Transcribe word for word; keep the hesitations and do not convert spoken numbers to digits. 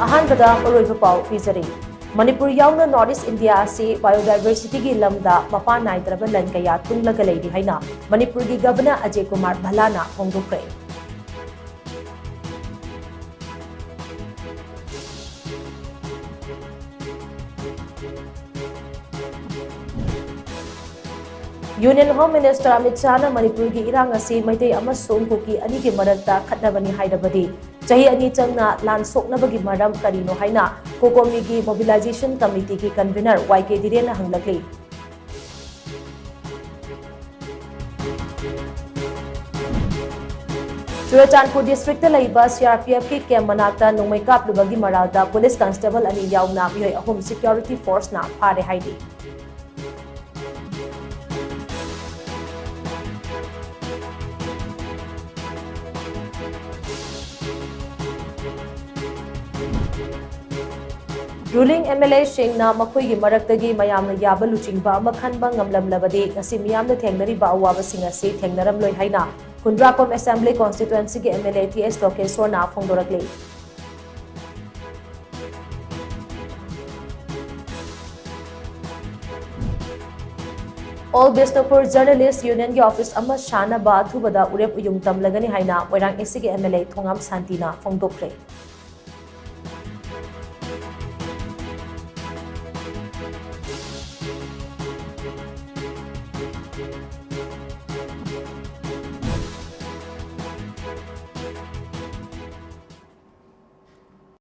ꯑꯍꯥꯟꯕꯗ ꯃꯔꯨꯑꯣꯏꯕ ꯄꯥꯎ ꯄꯤꯖꯔꯤ꯫ ꯃꯅꯤꯄꯨꯔ ꯌꯥꯎꯅ North East India ꯑꯁꯤ biodiversityꯒꯤ ꯂꯝꯗ ꯃꯄꯥꯟ ꯅꯥꯏꯗ꯭ꯔꯕ ꯂꯟ ꯀꯌꯥ ꯇꯨꯡꯂꯒ ꯂꯩꯔꯤ ꯍꯥꯏꯅ ꯃꯅꯤꯄꯨꯔꯒꯤ Governor Ajay Kumar ꯚꯜꯂꯥꯅ ꯐꯣꯡꯗꯣꯛꯈ꯭ꯔꯦ꯫ Union Home Minister Amit ꯁꯥꯍꯅ ꯃꯅꯤꯄꯨꯔꯒꯤ ꯏꯔꯥꯡ ꯑꯁꯤ ꯃꯩꯇꯩ ꯑꯃꯁꯨꯡ ꯀꯨꯀꯤ ꯑꯅꯤꯒꯤ ꯃꯔꯛꯇ ꯈꯠꯅꯕꯅꯤ ꯍꯥꯏꯔꯕꯗꯤ, ꯆꯍꯤ ꯑꯅꯤ ꯆꯪꯅ ꯂꯥꯟ ꯁꯣꯛꯅꯕꯒꯤ ꯃꯔꯝ ꯀꯔꯤꯅꯣ ꯍꯥꯏꯅ COCOMIꯒꯤ Mobilization Committeeꯒꯤ convener ꯋꯥꯏ ꯀꯦ ꯙꯤꯔꯦꯟꯅ ꯍꯪꯂꯛꯂꯤ꯫ ꯆꯨꯔꯆꯥꯟꯄꯨꯔ districtꯇ ꯂꯩꯕ CRPFꯀꯤ camp ꯃꯅꯥꯛꯇ ꯅꯣꯡꯃꯩ ꯀꯥꯞꯂꯨꯕꯒꯤ ꯃꯔꯥꯜꯗ police constable ꯑꯅꯤ ꯌꯥꯎꯅ ꯃꯤꯑꯣꯏ ꯑꯍꯨꯝ security forceꯅ ꯐꯥꯔꯦ ꯍꯥꯏꯔꯤ꯫ Ruling MLAꯁꯤꯡꯅ ꯃꯈꯣꯏꯒꯤ ꯃꯔꯛꯇꯒꯤ ꯃꯌꯥꯝꯅ ꯌꯥꯕ ꯂꯨꯆꯤꯡꯕ ꯑꯃ ꯈꯟꯕ ꯉꯝꯂꯝꯂꯕꯗꯤ ꯉꯁꯤ ꯃꯤꯌꯥꯝꯅ ꯊꯦꯡꯅꯔꯤꯕ ꯑꯋꯥꯕꯁꯤꯡ ꯑꯁꯤ ꯊꯦꯡꯅꯔꯝꯂꯣꯏ ꯍꯥꯏꯅ ꯈꯨꯟꯗ꯭ꯔꯥꯛꯄꯝ Assembly Constituencyꯒꯤ MLA ꯇꯤ ꯑꯦꯁ ꯂꯣꯀꯦꯁ꯭ꯋꯔꯅ ꯐꯣꯡꯗꯣꯔꯛꯂꯤ꯫ All Bishnupur Journalist Unionꯒꯤ office ꯑꯃ ꯁꯥꯅꯕ ꯑꯊꯨꯕꯗ ꯎꯔꯦꯞ ꯎꯌꯨꯡ ꯇꯝꯂꯒꯅꯤ ꯍꯥꯏꯅ ꯃꯣꯏꯔꯥꯡ ACꯒꯤ MLA ꯊꯣꯉꯥꯝ ꯁꯥꯟꯇꯤꯅ ꯐꯣꯡꯗꯣꯛꯈ꯭ꯔꯦ꯫